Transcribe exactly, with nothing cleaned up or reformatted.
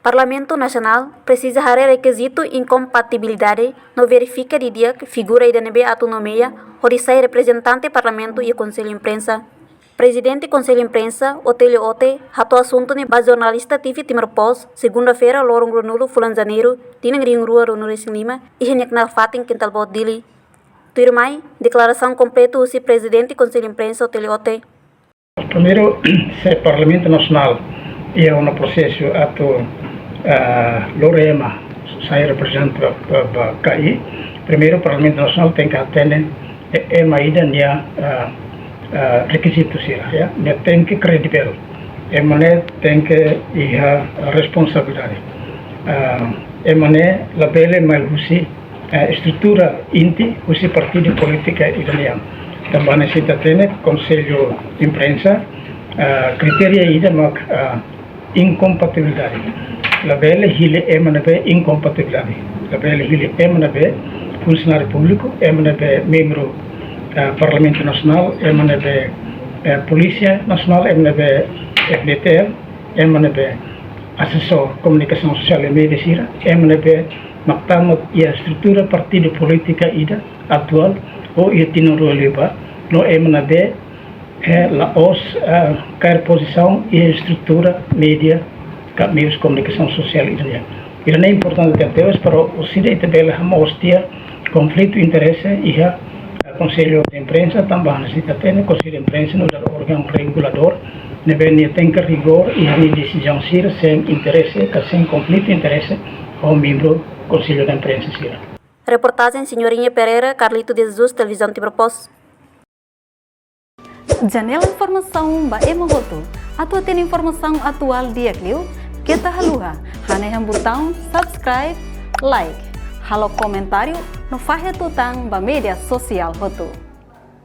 Parlamentu Nasionál presiza haree rekizitu inkompatibilidade no verifika didi'ak figura ida ne'ebé atu nomeia hodi sai reprezentante Parlamentu iha Konsellu Imprensa. Prezidente Konsellu Imprensa, Otélio Ote, hato'o asuntu ne'e ba jornalista T V Timor Post, segunda-feira, loron ruanulu fulan Janeiru, tinan rihun rua ruanulu-resin-lima, iha nia knaar fatin Kintal Boot, Dili. Tuirmai, deklarasaun kompletu husi Prezidente Konsellu Imprensa, Otélio Ote. Primeiru, se Parlamentu Nasionál iha ona prosesu atu, ah, lori ema sai reprezentante ba, ba, ba K I, primeiru Parlamentu Nasionál tenke hatene, eh, ema ida nia, ah, ah, rekizitu sira, ya, nia tenke kredivel, ema ne'e tenke iha responsabilidade. Ah, ema ne'e labele mai husi, eh, estrutura inti husi partidu polítiku ida nian. Tanba ne'e se ita hatene Konsellu Imprensa, eh, kritéria ida mak, eh, inkompatibilidade. Labele hili ema ne'ebé inkompatibilidade. Labele hili ema ne'ebé funsionáriu públiku, ema ne'ebé membru, eh, Parlamentu Nasionál, ema ne'ebé, eh, Polísia Nasionál, ema ne'ebé F D T L, ema ne'ebé asesór komunikasaun sosiál i média sira, ema ne'ebé mak tama iha estrutura partidu polítiku ida atuál ou iha tinan rua liubá, no ema ne'ebé, eh, la'ós, eh, kaer pozisaun iha estrutura média ka meius komunikasaun sosiál ida nian. Ida ne'e importante tebes para orsida ita bele hamoos tiha konflitu interese iha, eh, Konsellu de Imprensa, tanba hanesan ita hatene Konsellu de Imprensa nu'udar órgaun reguladór ne'ebé nia tenke rigór iha nia desizaun sira sein interese ka sein konflitu interese ho membru Konsellu de Imprensa sira. Reportajen Senhorinha Pereira, Carlito de Jesus, Televizaun Timor Post. Janela informasaun ba ema hotu. Atu hatene informasaun atuál di'ak liu, keta haluha hanehan butaun subscribe, like, halo komentáriu no fahe tutan ba média sosiál hotu.